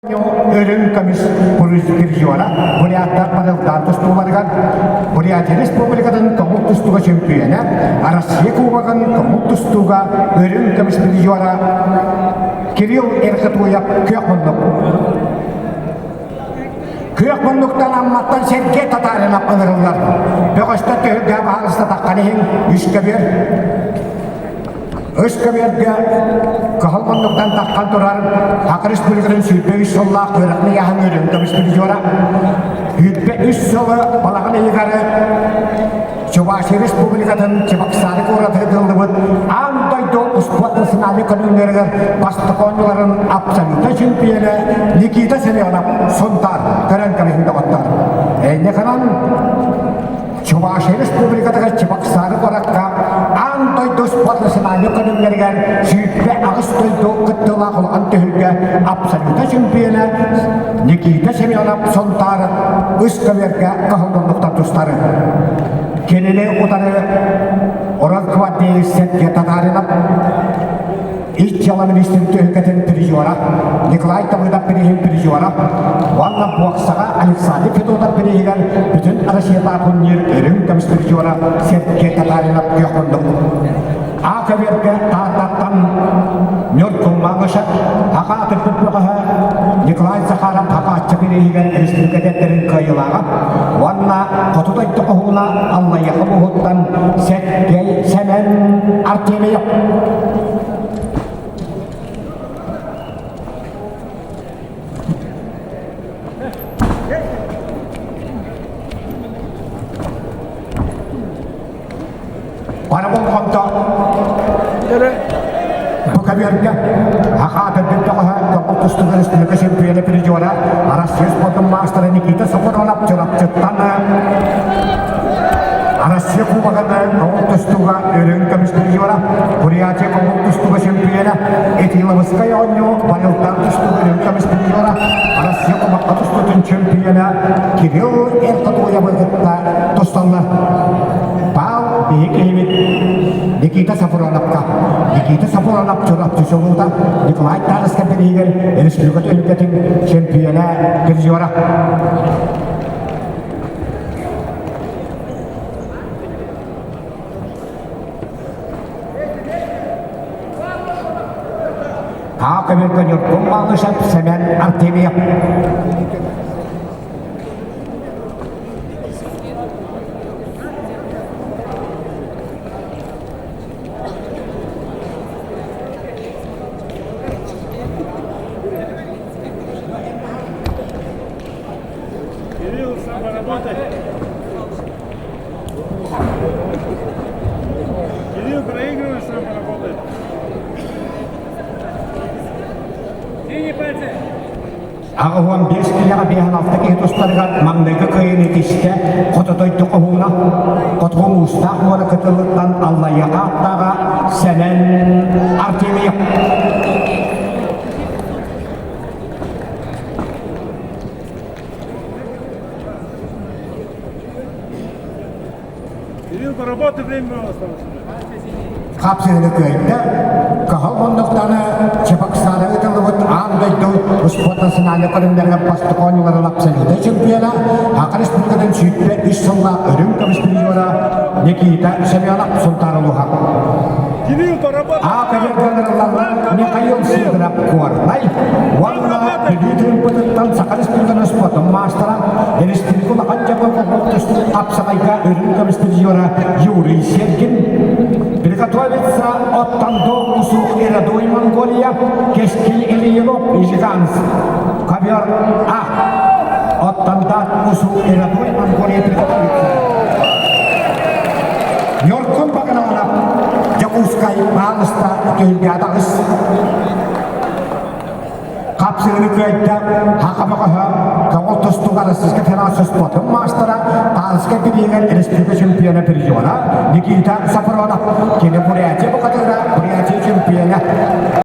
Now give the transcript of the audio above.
Үрүҥ көмүс призера буряттар барылдаан тустууларыгар Бурятия Республикатын көҥүл тустууга чөмпүйүөнэ, Россия Кубогын көҥүл тустууга үрүҥ көмүс призера Кирилл Эрхатуев күөх муннук. Күөх муннуктан Амматтан Сергей Татаринов ылырыллар. Бөҕөстөр төһүргэ баһаарыстатаххан иһин үс көбүөр Үс көбүөргэ кыһыл муннуктан таххан турар Саха Республикатын 23 сыллаах үөрэх ыйааһын үөрүн көмүс призера 23 сылы балаҕан ыйыгар Чувашия Республикатын Чебоксары куоратыгар ыытыллыбыт аан дойду успуорт национальнай көрүҥнэригэр бастакы оонньууларын абсолютнай чемпиона Никита Семенов Сунтаар көрөн кэбиһин доҕоттор. Эйнеканан Чувашия Республикатыгар Чебоксары куоракка аан дойду спорт национальнай көрүҥнэригэр 28 дойду кыттыылаах улахан түһүлгэ абсолютнай чемпиона Никита Семенов Сунтаар үс көбүөргэ кыһыл тустары. Кинини утары Росгвардия Сергей Татаринов Ис дьыала министрин түһүлгэтин призера Николай Давыдов бирииһин призера уонна боксаҕа Александр Федотов бирииһигэр бүтүн Россиятааҕы турнир үрүҥ көмүс призера Сергей Татаринов күөх муннук. А көбүөргэ Тааттаттан Ньургун Малышев, Аха атырбыт бөҕөһө Николай Захаров Хапааччы бирииһигэр республика эдэрдэрин кыайыылааҕа уонна Хоту дойду хоһууна Аллайыаха улууһуттан Сергей Сэмэн Артемьев. Бары болҕомто бу көбүөргэ Аха төрдүн тоҕоһо Тоҕус тустууга республика чемпиона призера Россия спордун маастара Никита Сокуров Чурапчыттан Россия Кубогын көҥүл тустууга үрүҥ көмүс призера Бурятия көҥүл тустууга чемпиона Этиловскай оонньуу Барылтан тустууга үрүҥ көмүс призера Россия кубокка тустуутун чемпиона Кирилл Эртатуевы кытта тусталлар. Баал биһи киһибит Никита Сафроновка. Никита Сафронов Чурапчы чулуута Николай Тараска бирииһигэр республика түһүлгэтин чемпиона призера. А көбүргө Ньургун Малышев, Сэмэн Артемьев. Кирилл, сам поработай. Кирилл, проигрываешь, сам поработай. Синий пальцы. 85 киилэҕэ 56 киһи тустарыгар маҥнайгы кыайыыны тистэ Хоту дойду хоһууна, Хотугу муустаах муора кытылыттан Аллайыаха ааттааҕа Сэмэн Артемьев. Кирилл, поработай, время мало осталось. Хапсыһыны кыайда. Кыһыл муннуктаны Чебоксары ыытыллыбыт аан дойду спорт национальнай көрүҥнэригэр бастакы оонньууларын абсолютнай чемпиона, Саха Республикатын 23 сыллаах үрүҥ көмүс призера Никита Семенов Сунтаар улууһа. Кирилл, поработай! А көбүргэнэриллаллар Михаил Сидоров Куорнай уонна Бүлүү Тыымпытыттан Саха Республикатын спортун маастара, республика улахан дьабыл хапсаҕайга үрүҥ көмүс призера Юрий Сергин приготовится от Тандо Усух Ирадой Монголия Кескил Ильинов Ижиганс ковер А от Тандат Усух Ирадой Монголия приготовится. Ньургун Багананов Дьокуускай Маалыста түһүлгэ аҕыс Хапсыгыны кыайда Хаха бөҕөһө көҥүл тустууга Российскай Федерация спортун маастара, Таалыска бириигэр республика чемпиона призера Никита Сафронов. Кини Бурятия бухатыыра, Бурятия чемпиона.